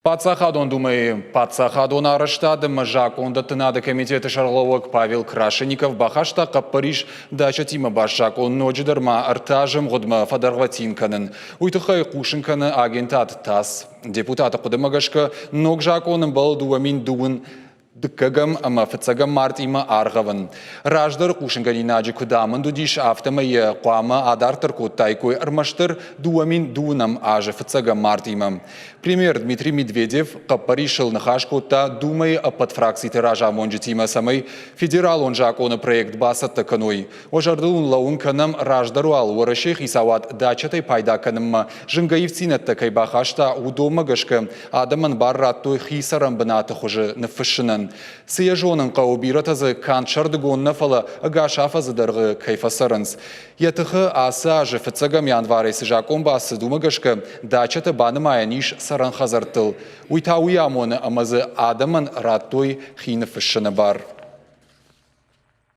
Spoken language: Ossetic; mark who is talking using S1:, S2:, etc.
S1: Паддзахадон Думӕйы паддзахадон арӕзтад ӕмӕ закъондӕттынады комитеты сӕргълӕууӕг Павел Крашенников бахаста хъӕппӕрис дачӕтимӕ баст закъон ноджыдӕр ма ӕртӕ азы ӕмгъуыдмӕ фӕдӕргъвӕтин кӕнын. Уый тыххӕй хъусын кӕны агентад ТАСС. Депутаты хъуыдымӕ гӕсгӕ, ног закъон ӕмбӕлы 2002 дыккӕгӕм ӕмӕ фыццӕгӕм мартъимӕ аргъӕвын. Раздӕры хъусынгӕнинаджы куыд амынд уыдис, афтӕмӕй йӕ хъуамӕ адарддӕр кодтаиккой ӕрмӕстдӕр 2002 азы фыццӕгӕм мартъимӕ. Премьер Дмитрий Медведев хъӕппӕрисыл ныхас кодта Думӕйы ӕппӕт фракциты разамонджытимӕ, цӕмӕй федералон закъоны проект бацӕттӕ кӕной. Уӕ зӕрдыл уын лӕууын кӕнӕм, раздӕр уал Уӕрӕсейы хицауад дачӕтӕй пайда кӕнынмӕ зынгӕ ивддзинӕдтӕ кӕй бахаста, уыдонмӕ гӕсгӕ адӕмӕн бар радтой хи цӕрӕнбынаты хуызы ныффыссынӕн. Цы йӕ зонын хъӕуы, бирӕтӕ дзы канд сӕрдыгон нӕ, фӕлӕ ӕгас афӕдзы дӕргъы кӕй фӕцӕрынц. Йӕ тыхы ацы азы фыццӕгӕм январӕй цы закъон бацыд, уымӕ гӕсгӕ дачӕтӕ банымайӕн ис цӕрӕн хӕдзӕрттыл. Уый та уый амоны, ӕмӕ дзы адӕмӕн радтой хи ныффыссыны бар.